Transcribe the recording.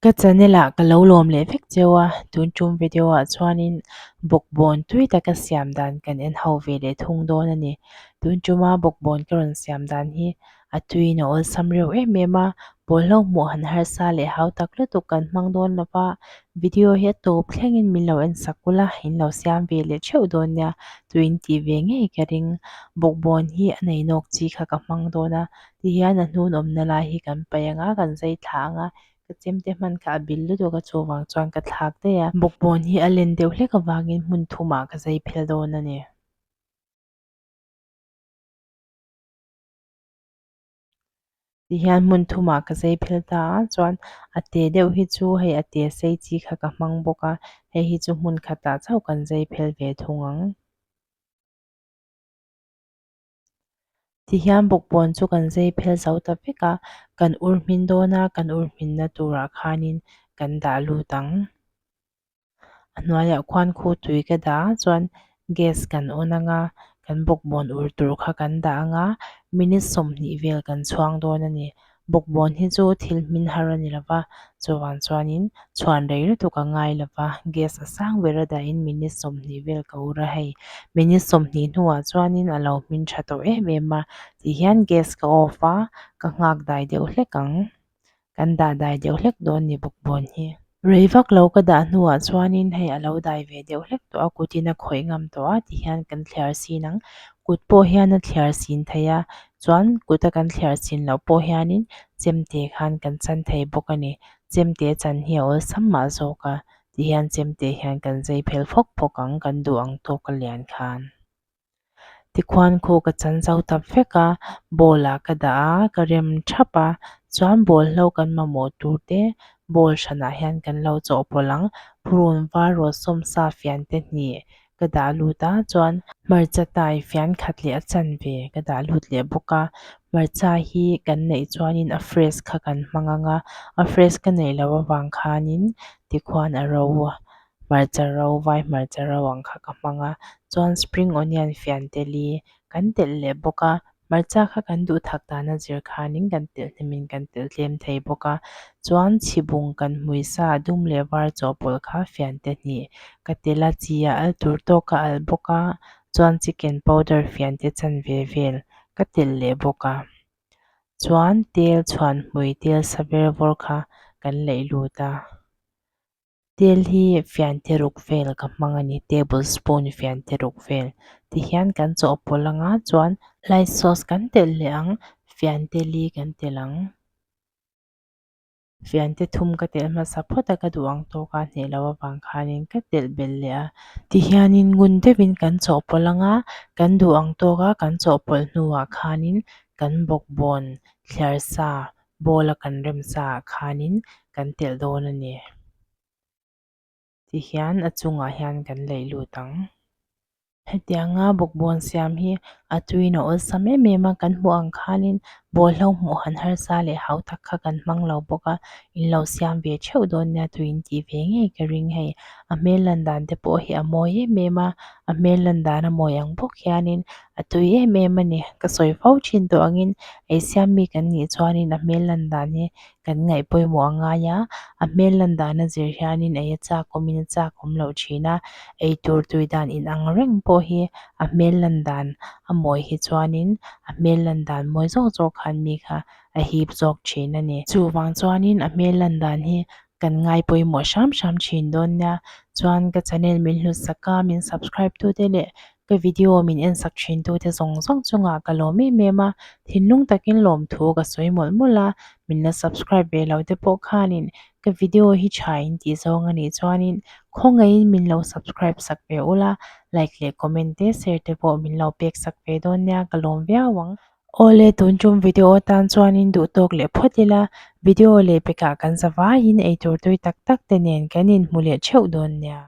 Ka channel ah ka lo lawm leh vek cheu a, tun tum video ah chuanin bawkbawn tui taka siam dan kan en ho ve leh thung dawn a ni. Tun tuma bawkbawn ka rawn siam dan hi a tuiin a awlsam reuh em em a, bawlhlo hmuh han harsa leh hau tak lutuk kan hmang dawn lo va, video hi a tawp thlengin min lo en sak ula, in lo siam ve leh theuh dawn nia, tuin tih ve ngei ka ring. Bawkbawn hi a nei nawk chi kha ka hmang dawn a, Tihian a hnun awmna lai hi kan paih ang a, kan zai thla ang a, ka chemte hman kha a bil lutuk a, chuvang chuan ka thlak daih a. Bawkbawn hi a len deuh hlek avangin hmun thumah ka zai phel dawn a ni. Tihian hmun thumah ka zai phel ta a, chuan a te deuh hi chu hei a te sei chi kha ka hmang bawk a, hei hi chu hmun khatah chauh kan zai phel ve thung ang. Tihian bawkbawn chu kan zai phel zo ta vek a, kan ur hmin dawn a, kan ur hminna turah khanin kan dah lut ang. A hnuaiah khuan khu tui ka dah a chuan gas kan on ang a, kan bawkbawn ur tur kha kan dah ang a, minute 20 vel kan chhuang dawn a ni. Bawkbawn hi chu thil hmin har a ni lo va, chuvang chuanin chhuan rei lutuk a ngai lo va, gas a sang ber a dahin minute 20 vel ka ur a hei. Minute 20 hnuah chuanin a lo hmin tha tawh em em a, tihian gas ka off a, ka nghak dai deuh hlek ang. Kan dah dai deuh hlek dawn ni bawkbawn hi. Rei vak lo ka dah hnuah chuanin hei a lo dai ve deuh hlek tawh a, kutin a khawih ngam tawh a tihian kan thliar sin ang. Kut pawh hian a thliar sin thei a, chuan kuta kan thliar sin loh pawh hianin chemte khan kan chan thei bawk a ni. Chemte chan hi a awlsam mah zawk a, tihian chemte hian kan zai phel phawk phawk ang kan duh ang tawk a lian khan. Tikhuan khu ka chan zo ta vek a, bowl ah ka dah a, ka rem thap a, chuan bawlhlo kan mamawh tur te bowl hranah hian kan lo chawhpawlh ang, purun var rawt sawmsa fian te hnih ka dah lut a, chuan hmarcha tai fian khat leh a chanve ka dah lut leh bawk a, hmarcha hi kan neih chuanin a fresh kha kan hmang ang a, a fresh ka neih loh avang khanin tikhuan a ro a. Hmarcha ro, vai hmarcha ro ang kha ka hmang a, chuan spring onion fian teli kan telh leh bawk a, hmarcha kha kan duh thak dan a zir khanin kan telh hnemin kan telh tlem thei bawk a, chuan chhibung kan hmui sa dum leh var chawhpawlh kha fian te hnih ka telh a, chi a al tur tawk a al bawk a, chuan chicken powder fian te chanve vel ka telh leh bawk a, chuan tel chhuan hmui tel sa ver vawr kha kan leih lut a. Tel hi fiante ruk vel ka hmang a ni table spoon fiante ruk vel tihian kan chawhpawlh anga chuan light sauce kan telh leh ang fiante li kan telh ang fiante thum ka telh hmasa phawt a ka duh ang tawk a hneh loh avang khanin ka telh belh leh a tihianin ngun deuhin kan chawhpawlh anga kan duh ang tawk a kan chawhpawlh hnuah khanin kan bawkbawn thliar sa bowl a kan rem sa ah khanin kan telh dawn a ni. Tihian a chungah hian kan leih lut ang. Hetianga bawkbawn siam hi a tuiin a awlsam em em a, kan hmuh ang khanin bawlhlo hmuh han harsa leh hau tak kha kan hmang lo bawk a, in lo siam ve theuh dawn nia tuiin tih ve ngei ka ring hei. A hmel lan dan te pawh hi a mawi em em a, a hmel lan dan a mawi ang bawk hianin A tui em em a ni. Ka sawi fo thin tawh angin eisiam mi kan nih chuanin a hmel lan dan hi kan ngaih pawimawh a ngai a, a hmel lan dan a zir hianin ei a chak awmin a chak awm loh thin a, ei tur tui dan inang reng pawh hi a hmel lan dan a mawi hi chuanin a hmel lan dan mawi zawk zawk khan mi kha a hip zawk thin a ni. Chuvang chuanin a hmel lan dan hi kan ngai pawimawh hram hram thin dawn nia. Chuan ka channel min hlut sak a, min subscribe tute leh Ka video min en sak thin tute zawng zawng chungah ka lawm em em a, thinlung takin lawmthu ka sawi mawlh mawlh a, min la subscribe ve lo te pawh khanin ka video hi tha in tih zawng a nih chuanin khawngaihin min lo subscribe sak ve ula, like leh comment te share te pawh min lo pek sak ve dawn nia ka lawm viau ang. Awle tun tum video atan chuanin duh tawk leh phawt ila, video leh pekah kan za vaiin eitur tui tak tak te nen kan inhmu leh theuh dawn nia.